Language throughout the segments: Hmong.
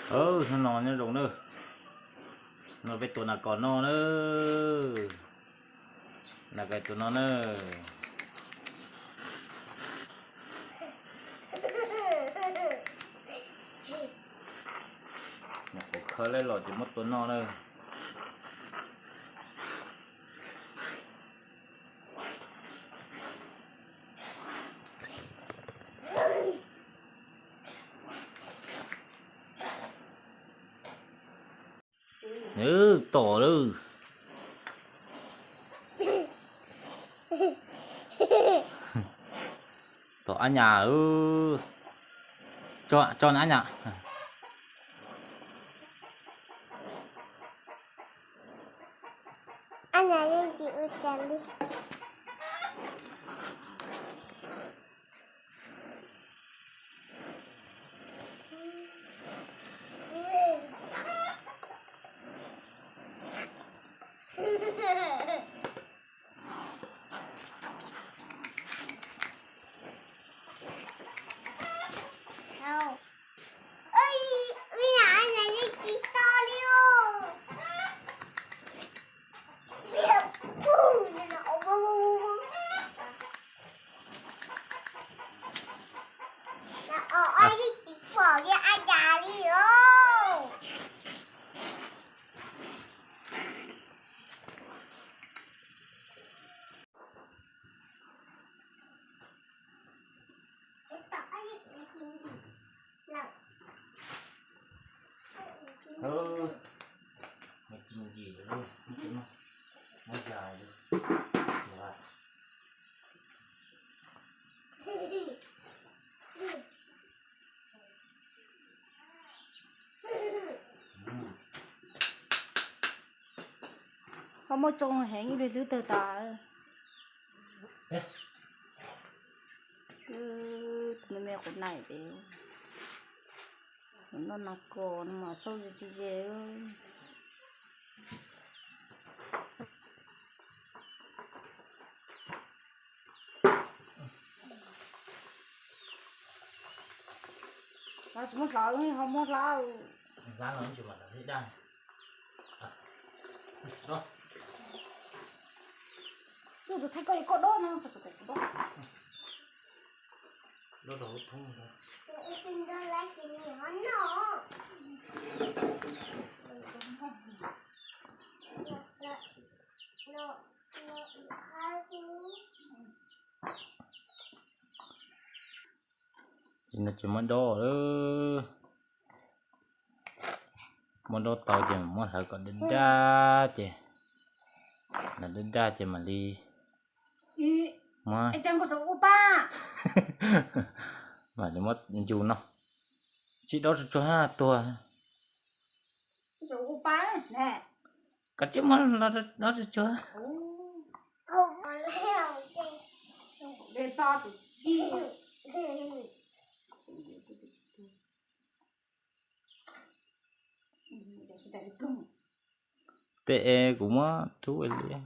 Hnub no nyob zoo na, no peb tua nas kos noj na, nas kos tus no na. Nyuam qhuav khawb lawm los ces muab tua noj na. Tom lawm. Tom ab nyam, tso ab nyam. Ab nyam yeej tsis ua cas li. Ho muaj tsoo heev ib pliag hlwb tawg tas. Me me quv naim ces noj nas kos no mas xauj ze tsis ze. Tsis muaj hlab, ho muaj hlab. Tus thaij koj, koj dob no. Ces no ces muab dob lawm. Muab dob tau ces muab hlawv kom daj daj ces, hlawv daj daj ces mam li muab, mam li muab ncu no. Tsis dob tsuag tsuag tuag. Koj tsis muab dob tsuag tsuag. Tej kuv muab rub li.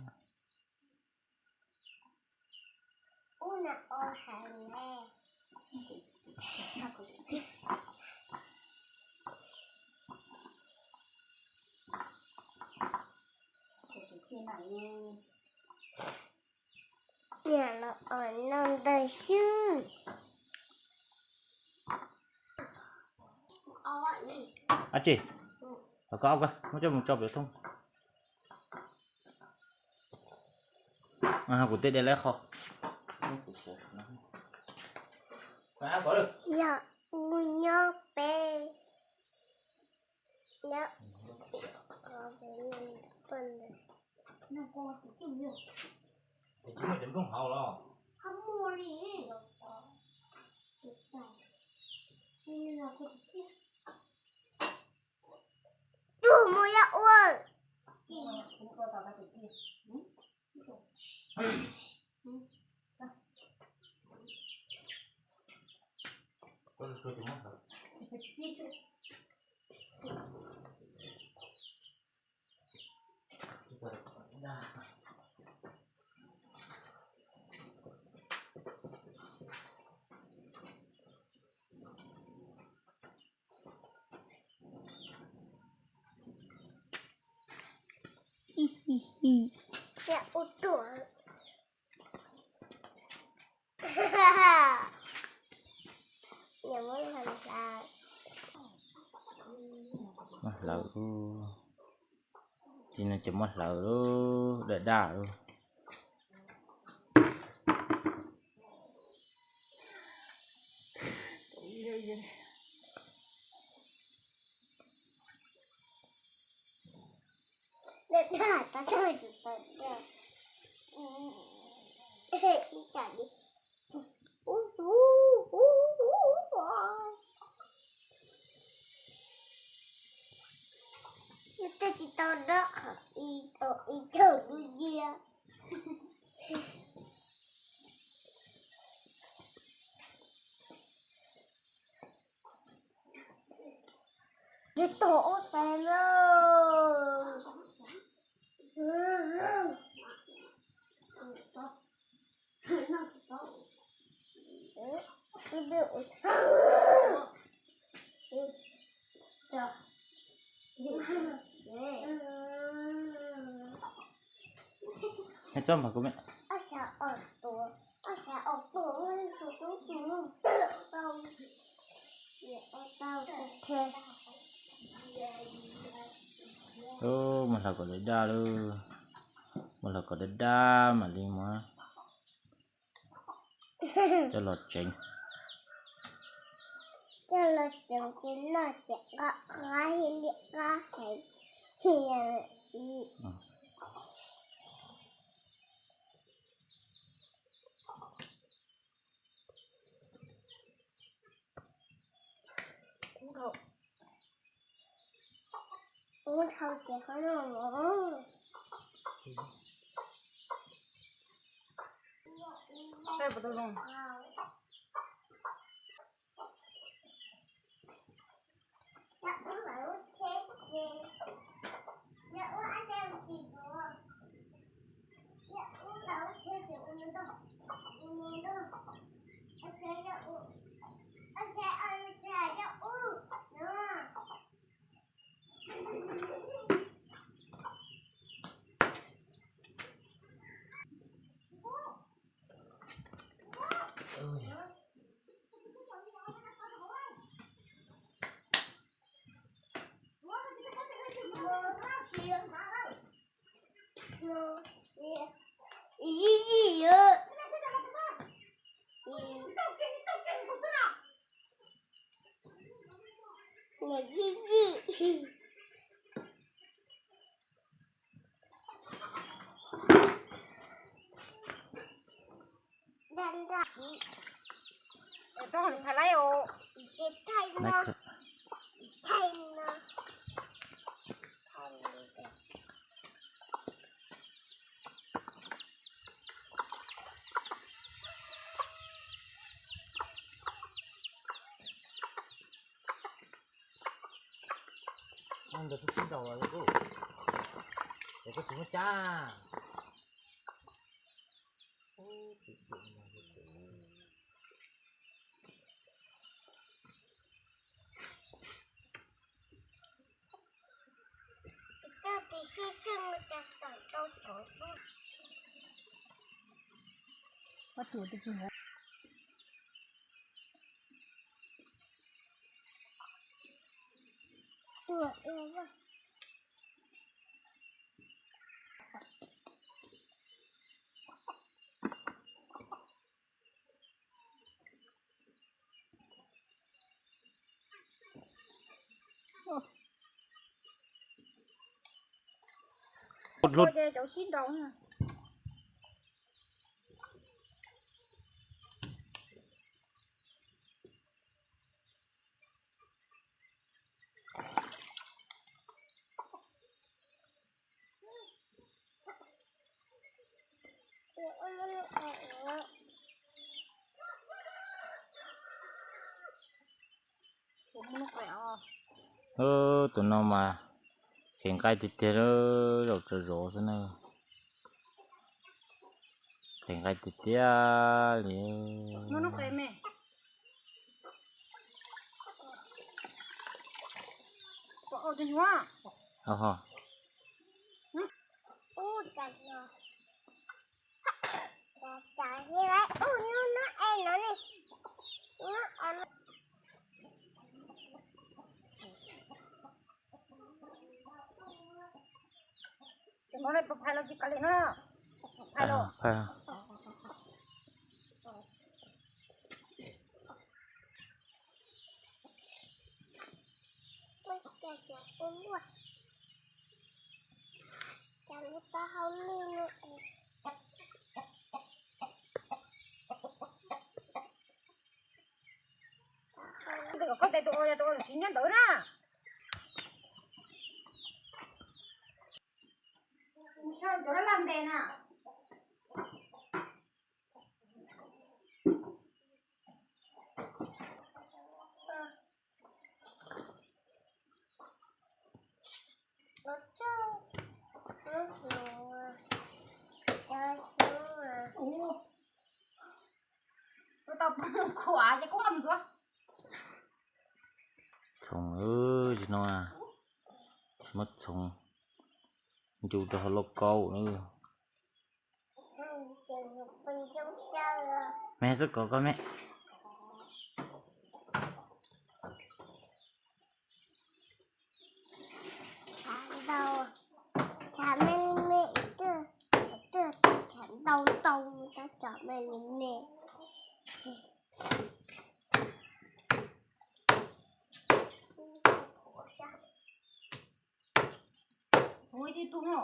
Niam los os no ntawd xwb. Ab tsi, koj muab coj mus tso pem thooj. Kuv tej de lawv qho. Yog mus nyob pem, nyob pem. Tus mus yog ua. Ib, ib. Ua tuaj. Niam muab hlawv hlawv. Muab hlawv lub, tib no ces muab hlawv lub daj daj lub. Daj daj, tau tsis tau daj. Ib tsam li. Tej tsis tau daj, ib, ib tug dub nciab. Yuav tau ua tes lawm. Txhob mas kuv me. Ub, mus hlawv kom daj daj lawm. Mus hlawv kom daj daj mam li muab coj los tsev. Coj los tsev ces noj ces qab qab li qab heev li. Ub, dhau ces qhov no los. Saib puas tau zoo. Ib yig yig. Niam yig yig. Thaij no, thaij no. Ntawd kuv sib nraus los kuv, es kuv tsis muaj cab. Hlub. Tus no mas kheev nqaij tiag tiag, zaum tsaus zov xwb na. Kheev nqaij tiag tiag li. Cov no pais los tsis kav liam no. Pais los. Ntawm koj tes tus ua yog tus ua siv nyob ntawd na. Mus saib cov laj laj ntes na. Ua tau poob khuam ces kub nqa mus ntxuav. Txhoov, tsis no muab txhoov ncu rau hauv lauj kaub na. Me xub kov koj me. Tshav ntau, tshav me li me, twb, twb tshav ntau ntau, tab tshav me li me. Txhoov ib tug no.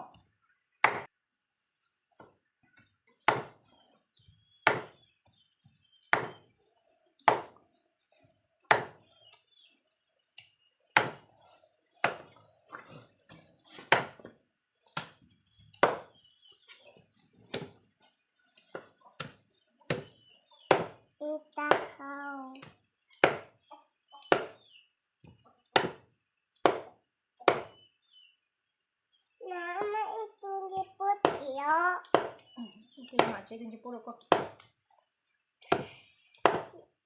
Ib tag hau. Nab, muab ib tug ncej puab tsim os. Ib tug mam tsev tus ncej puab rau koj.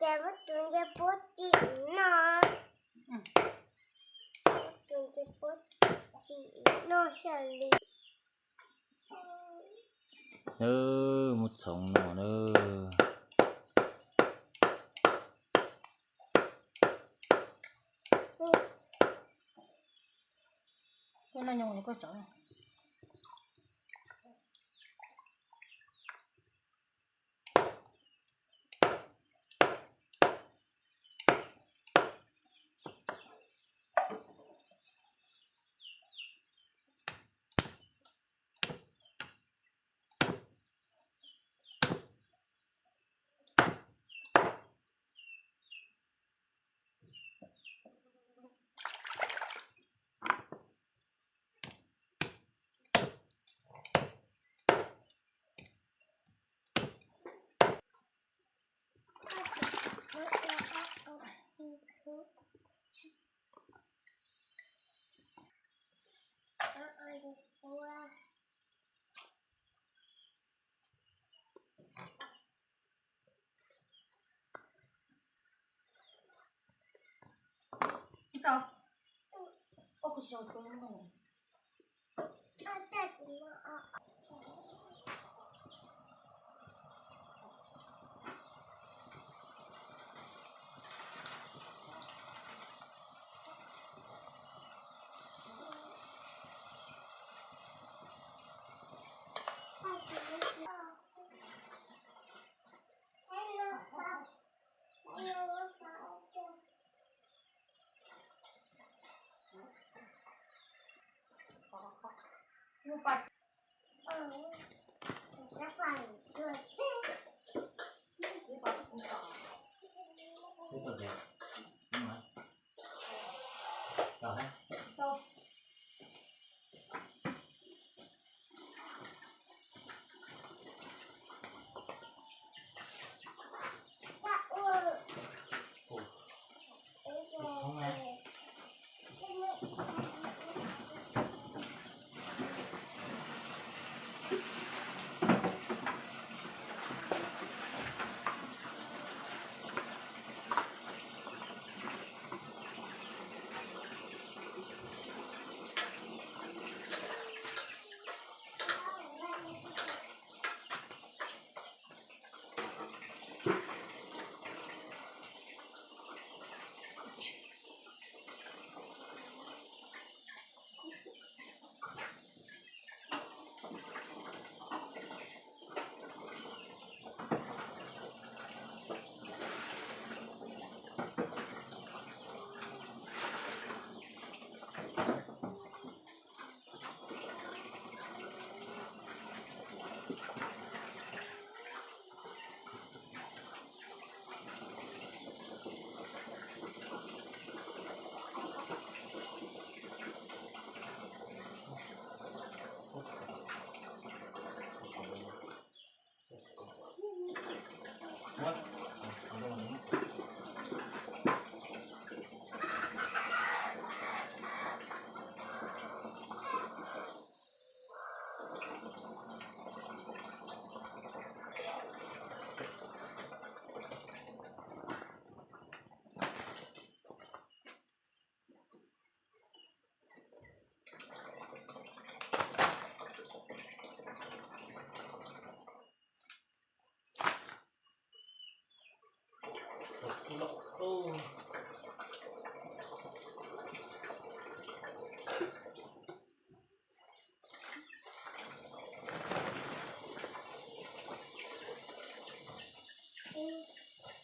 Ces muab tus ncej puab tsim no. Muab tus ncej puab tsim no xyaw li. Muab txhoov no na. Koj noj nyoos los koj tso.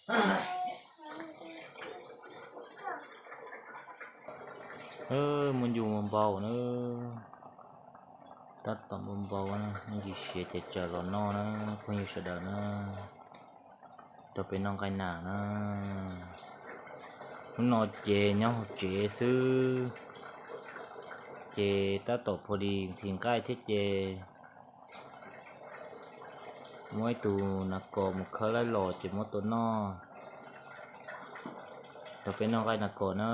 Muaj ncuj muaj npau na, tab tom npau npau na, ntsis siav ces tsaws los noj na, phooj ywg sawv daws na, rau peb noj nqaij nas na. Hnub no ces nyob hauv tsev xwb, ces tab tom phua di nqhis nqaij thiab ces muab ib tug nas kos mus khawb laib los ces muab tua noj, rau peb noj nqaij nas kos na.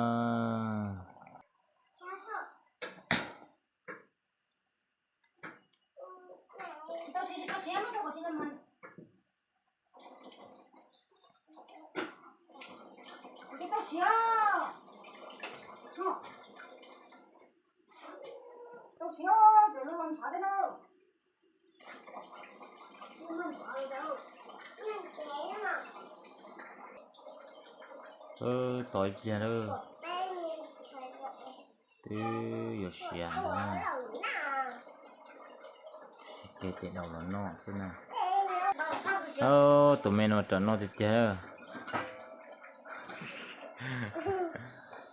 Tos ib pliag lawm, twb yuav siav ntag. Siav kiag ces daus los noj xwb na. Tus me no ram noj tiag tiag.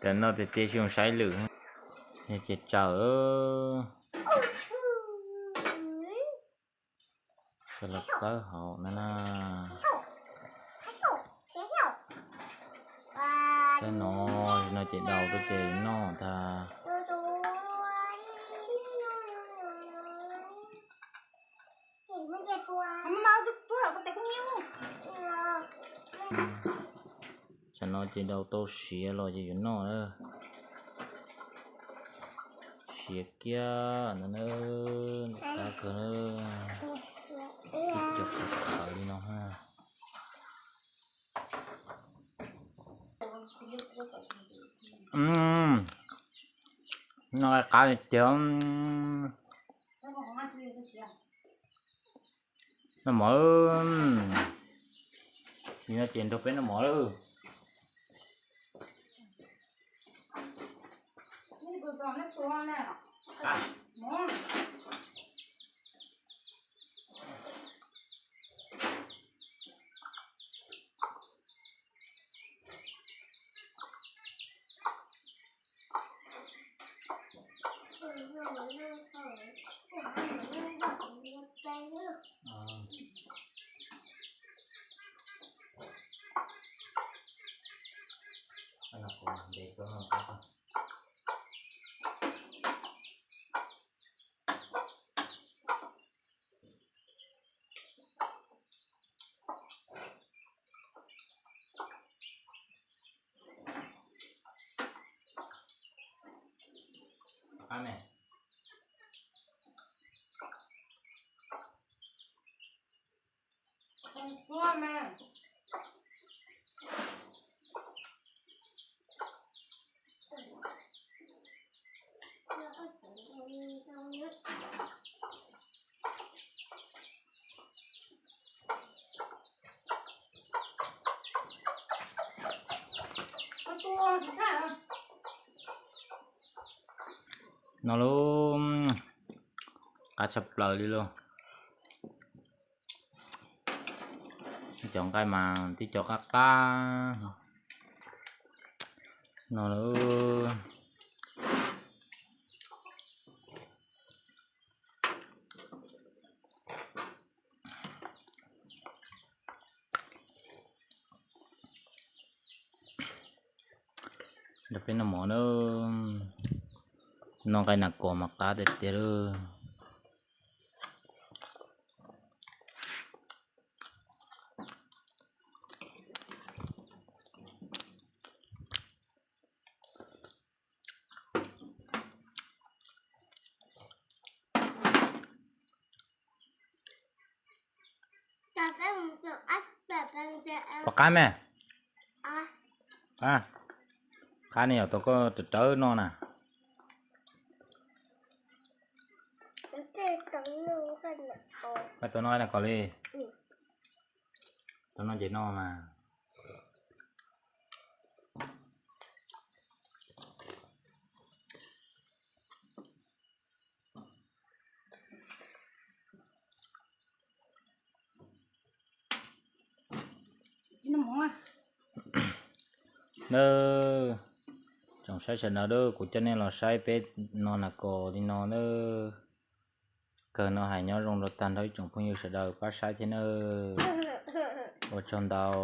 Ram noj tiag tiag, tsis zoo saib lwm. Ces tsaws, tsaws los txawb hauv na na. Txawb no, no ces daus rau ces noj tag. Tsam no ces daus tau siav los ces yuav noj lawm. Siav kiag ntawd na, qab kawg na. Cov qhawv li no ha. Noj qab tiag tiag. Noj mov, no ces nrog peb noj mov lawm. No lub qab tshaj plaws li lauj. Cov nqaij mas tib co qab qab no lawm. Nrog peb noj mov na, noj nqaij nas kos mas qab tiag tiag lawm. Puas qab me? Qab ne, yog tau koj rawv rawv no na. Koj tau noj na kos li. Tau noj ces noj mas. Tsis noj mov. Nawb, tsoom saib sawv daws, kuv coj nej los saib peb no na, kos li no nawb. Kawg no hais nyob zoo rau tag nrho ib tsoom phooj ywg sawv daws pab saib thiab nawb. Ua tsaug ntau.